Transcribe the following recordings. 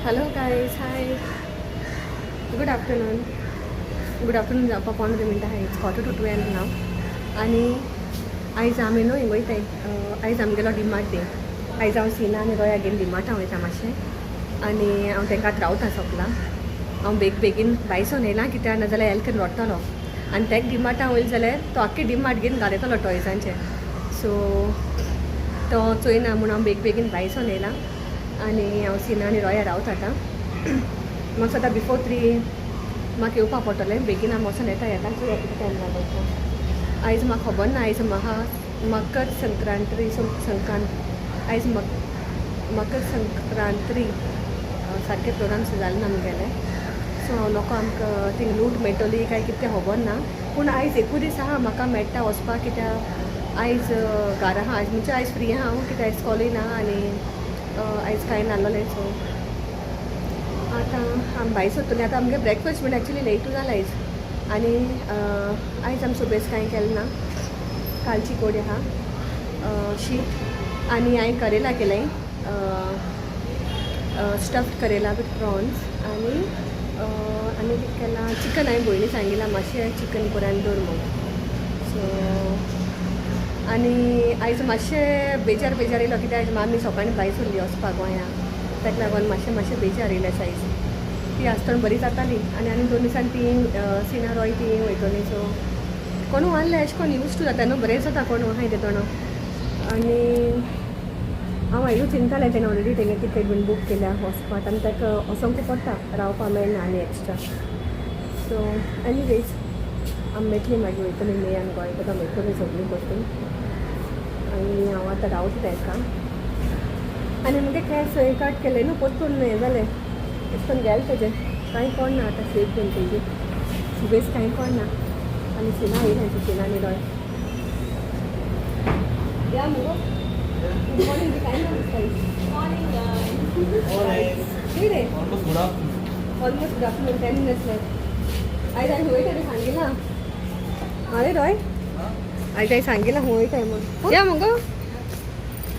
Hello guys, hi, good afternoon. Good afternoon जावपा 15 मिनटां आहा. It's 11:45 now. आनी आयज आमी न्हू हिंग वयताय. आयज आमगेलो डिमार्ट डे. आयज हांव सिना आनी रोया घेवन डिमार्टां वयता मातशें आनी हांव तांकां रावता सोंपला. हांव बेग बेगीन भायसून येयलां कित्याक नाजाल्यार एल करून रडटलो आनी ताका डिमार्टां वयले जाल्यार तो आख्खे डिमार्ट घेवन घालयतलो टॉयजांचे. सो तो चोयना म्हूण हांव बेग बेगीन भायसून येयलां आनी हांव सिना आनी रोया रावता आतां. म्हाका आतां बिफोर 3 म्हाका येवपा पडटलें. बेगीन आमी वचोन येता येता चोया कितें टायम लागता. आयज म्हाका खबर ना, आयज म्हाका मकर संक्रांती, संक्रांत, आयज मकर संक्रांती. सारकें प्रोनावन्स जालें ना आमगेलें. सो हांव लोकां आमकां थिंग लूट मेळटली काय कितें तें खबर ना, पूण आयज एकूय दीस आहा म्हाका मेळटा वचपाक कित्याक आयज घरा आहा. आयज म्हणजे आयज फ्री आहा हांव कित्याक आयज स्कॉलूय ना आनी आयज कांय नासलेलें. सो आतां आमी भायर सोदतलीं. आतां आमगे ब्रेकफास्ट म्हण एक्चुली लेटू जाला आयज आनी आयज आमी सुबेज कांय केलें ना. कालची कोडी आहा, शीत आनी हांवें करेला केलें, स्टफ्ड करेला विथ प्रॉन्स. आनी आनी कितें केलां, चिकन. हांवें भयणी सांगिलां मातशें चिकन करून दवर म्हूण. सो आनी आयज मातशें बेजार बेजार येयलो कित्याक आयज मामी सकाळीं भायर सरली वचपाक गोंया. ताका लागून मातशें मातशें बेजार येयलें. आयज ती आसतना बरी जाताली आनी आनी 2 दिसान ती सिना रोय ती वयतली. सो कोणू आहले अशें कोन्न यूज टू जाता न्हू, बरें जाता कोण आहाय तें तोणो. आनी हांव आयजूच चिंतालें, तेणें ऑलरेडी तेंगे टिकेट बीन बूक केल्या वचपाक आनी ताका वचोंकू पडटा, रावपा मेळना आनी एक्स्ट्रा. सो एनिवेज आमी मेटली, मागीर वयतली मेयान गोंय, ताका मेळटली सगळीं परतून. आनी हांव आतां रावता ताका आनी मुगे केंस कट केले न्हू परतून हें जालें, अशें करून गेलें तेजें कांय कोण ना. आतां शेप बीन तेजी सुबेज कांय कोण ना. आनी सिना येयलें, सिना आनी रॉय या मुगो. गुड मॉर्निंग बी कांय ना दिसता. Morning, guys. कितें? Almost good afternoon. Almost good afternoon, 10 minutes left. आयज हांवें वयता तें सांगिलां. आरे रॉय, आयज हांवें सांगिलां खंय वयताय म्हूण. या मुगो,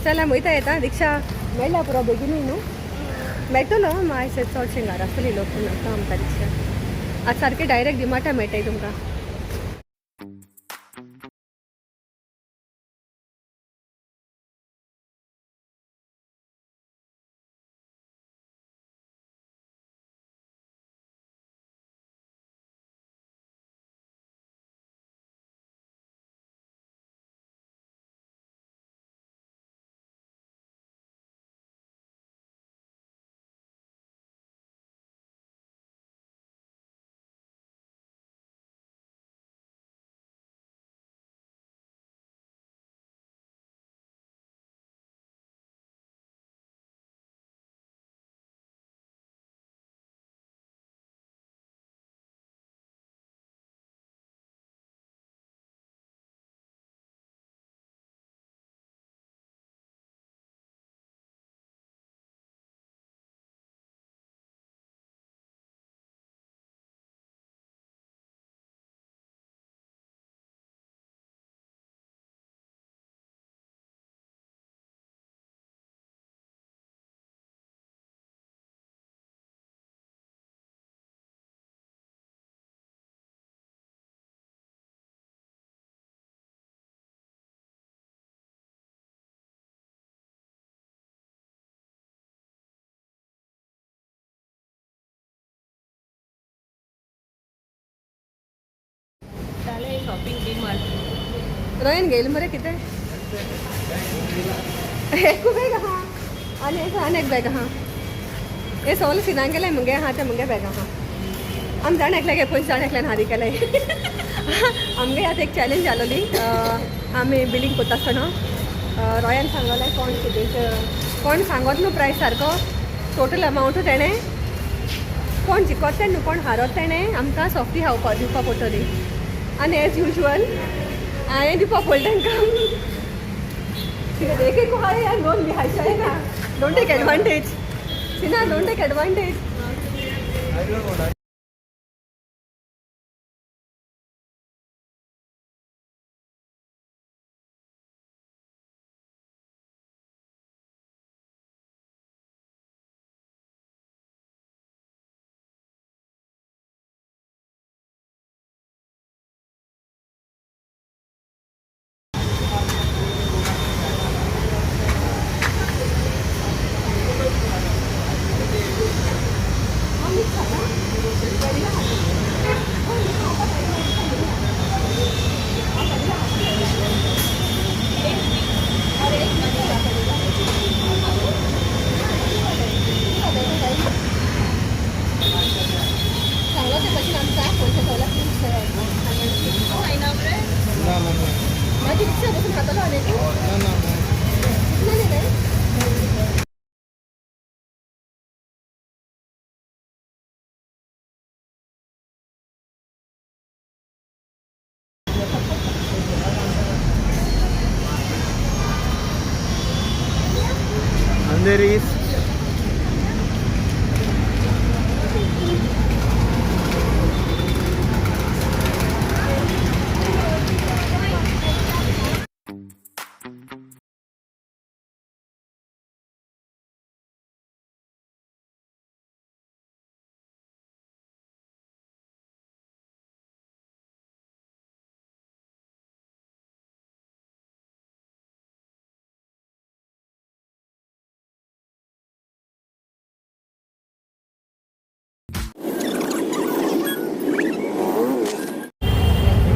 चल आमी वयता येता. रिक्षा मेळ्ळ्या पुरो बेगीनूय न्हू मेळटलो. आयज चडशें घरा आसतली लोक, नाका आमकां रिक्षा. आतां सारकें डायरेक्ट डिमार्टा मेळटाय तुमकां. जालें शॉपिंग डी-मार्ट. रोयन घेयलें मरे कितें? एकू बॅग आहा आनी एक आनी एक बॅग आहा. हे सगळें सिनान गेलें मुगे आहा तें मुगे बॅग आहा. आमी जाण एकल्याक पयशे, जाण एकल्यान हारी केले. आमगे आतां एक चॅलेंज जालोली. आमी बिलींग करता आसतना रोयान सांगलें कोण कितें कोण सांगत न्हू प्रायस सारको टोटल अमावंटू तेणें कोण जिखत तें न्हू, कोण हारत तेणें आमकां सॉफ्टी खावपाक दिवपा पडटली. आनी एज युजल हांवें दिवपा पडलें तांकां. एक एक हाय, दोन बी हायशें ना. Don't take advantage, Sina, don't take advantage. I don't want. जातलो आनी ना ना. कितले न्ही? Andheri East.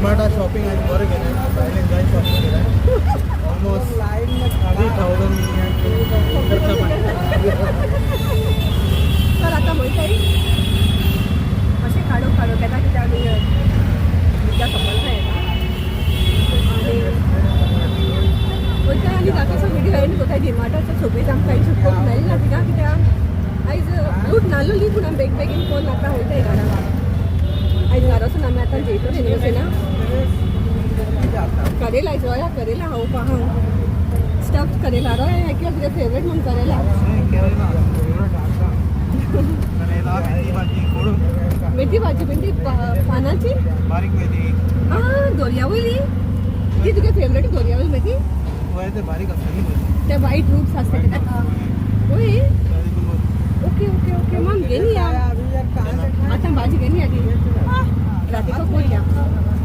डिमार्टा शॉपिंग आयज बरें केलें. भायल्यान जाय शॉपिंग केलें. ऑलमोस्ट 3000 खर्च पडटा. तर आतां वयताय अशें काडू काडू केन्ना कितें आमी विद्या खबर ना येता आनी वयताय आनी ताका व्हिडियो एंड कोताय. डिमार्टाचो सोबीत आमकां आयज करूंक मेळना ना तिका, कित्याक आयज रूट नासलोली, पूण आमी बेग बेगीन कोन्न आतां वयताय घरा. आयज घरा वचून आमी आतां जेयतली न्हू वचना करेला. आयज रोया करेला खावपा हांव स्टफ करेला. रोया एक्चुअली तुगे फेवरेट म्हूण करेला. करेला, मेथी भाजी, कोडू. मेथी भाजी म्हणजे पानाची. बारीक मेथी. आ, दोरया वयली ती तुगे फेवरेट, दोरया वयली मेथी. वय, ते बारीक आसता न्ही पळय. ते वायट रूट्स आसता ते ताका वय. ओके ओके ओके, मग घेन या. आतां भाजी घेन या ती रातीको कोया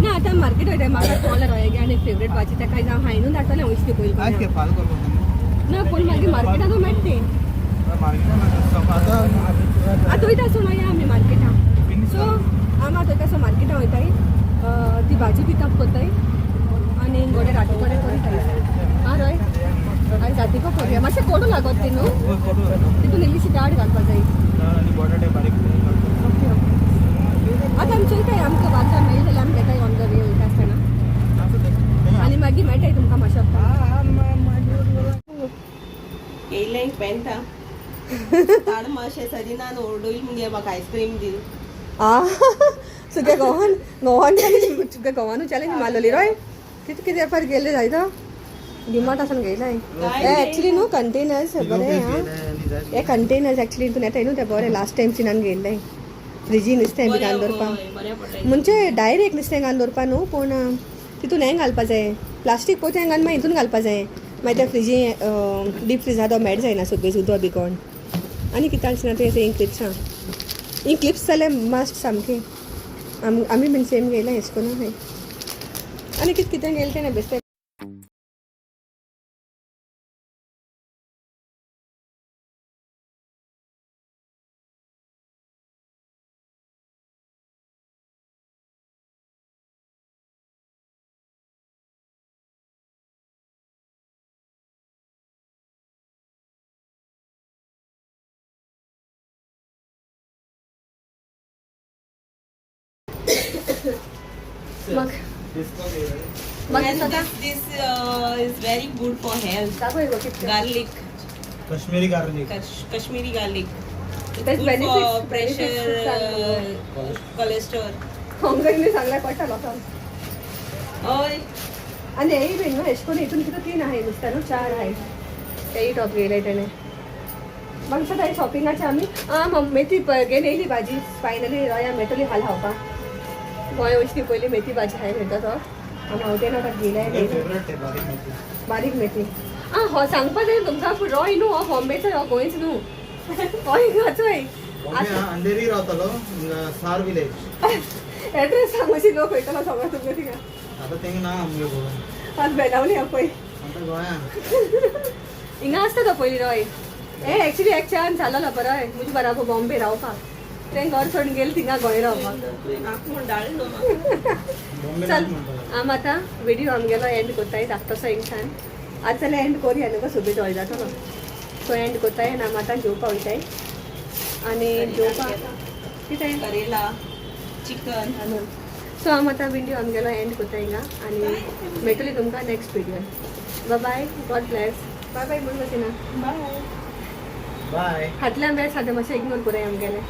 ना. आतां मार्केट वयता, म्हाका कॉल रोया गे आनी फेवरेट भाजी ताका आयज हांव हायनूच धाडटलें वयची ती आज पयलीं. के फाल करपाक. ना, पूण मागीर मार्केटांतू मेळटा ती. मार्केटान आतां. आतां वयता आसतना या आमी मार्केटान. सो आमी आतां वयता, सो मार्केटान वयताय, ती भाजी पिकअप करताय आनी गोडे राती कडेन करताय. आं रोय, आयज रातीको करुया. मातशें कोडू लागत ती न्हू, तितून इल्लीशी दाळ घालपा जाय. आनी बटाटे बारीक. ओके ओके, आतां आमी चोयताय, आमकां बाजार मेळ्ळी जाल्यार आमी घेताय ऑन the way वयता आसतना आनी मागीर मेळटाय तुमकां मातशें. येयलें पेंटा ताड मातशें सरिनान ओरडोईल मुगे, म्हाका आयस्क्रीम दी. आ, तुगे गोवान गोवान चॅलेंज, तुगे गोवानू चॅलेंज मारलेली रोय. कितें कितें वेपार गेले जायतो डिमार्ट आसून गेलाय. हे एक्चुली न्हू कंटेनर्स बरें. आं, हे कंटेनर्स एक्चुली हितून येताय न्हू ते बरे. लास्ट टायम चिनान गेल्ले फ्रिजी नुस्तें बी घालून दवरपा. बरें पडटा. म्हणजे डायरेक्ट नुस्तें घालून दवरपा न्हू, पूण तितून हें घालपा जाय, प्लास्टीक पोत्यां घालून मागीर हितून घालपा जाय. मागीर त्या फ्रिजी डीप फ्रिजा तो मेट जायना सगळें उदक बी कोण. आनी कितें आसना तें ही क्लिप्सां, ही क्लिप्स जाल्यार मस्ट सामकी. आमी बीन सेम घेयला हेच करून हय. आनी कितें कितें घेयलें तें बेश्टें. मग मग And सदां this is very good for health. दाखय गो कितकें. Garlic, Kashmiri garlic. Kashmiri garlic. It's There's good benefits- for pressure, benefits. Cholesterol. हॉंगकॉंगने सांगलाय पडटा लोकांक. हय. आनी हेय बीन न्हू एश कोरून हितून कितें तीन आहाय नुस्तें न्हू, चार आहाय, तेय टॉप घेयले तेणें. म्हाका दिसता ताई शॉपिंगाचे आमी आं मेथी घेवन येयली भाजी फायनली. रोया मेळटली हाल खावपाक. गोंय वचती पयली मेथी भाजी हांवें म्हणटा तो आमी हांव तें आतां घेयले. फेवरेट ते बारीक मेथी. बारीक मेथी. आं, हो सांगपा जाय तुमकां, पूण रोय न्हू, हो बॉम्बेचो, हो गोंयच न्हू, हो हिंगाचोय. बॉम्बे अंधेरी रावतालो, सार विलेज. एड्रेस सांगूशी लोक वयतलो सगळो तुमकां थिंगा. आता तेंग ना आमगे गोवा. आज बेलावली हा पळय. आता गोंयान. हिंगा आसता तो पयलीं रोय. हे एक्चुली एक चान्स जालोलो बरो मुजे बराबर बॉम्बे रावपाक, तें घर सोडून गेले थिंगा गोंय रावपाक. नाक म्हूण डाळ न्हू म्हाका. बॉम्बे. चल, आम आतां व्हिडिओ आमगेलो एंड कोत्ताय धाकटोसो हिंगसान. आज जाल्यार एंड कोरया न्हू, सोबीत ऑयल जातलो. सो एंड कोत्ताय आनी आम आतां जेवपा वयताय. आनी जेवपा कितें? करेला, चिकन. आणून सो हांव आतां व्हिडियो आमगेलो एंड करता हिंगा आनी मेळटली तुमकां next video. Bye, God bless. Bye bye म्हूण वचना. बाय. बाय. फाटल्यान वेळ सादें मातशें इग्नोर कराय आमगेलें.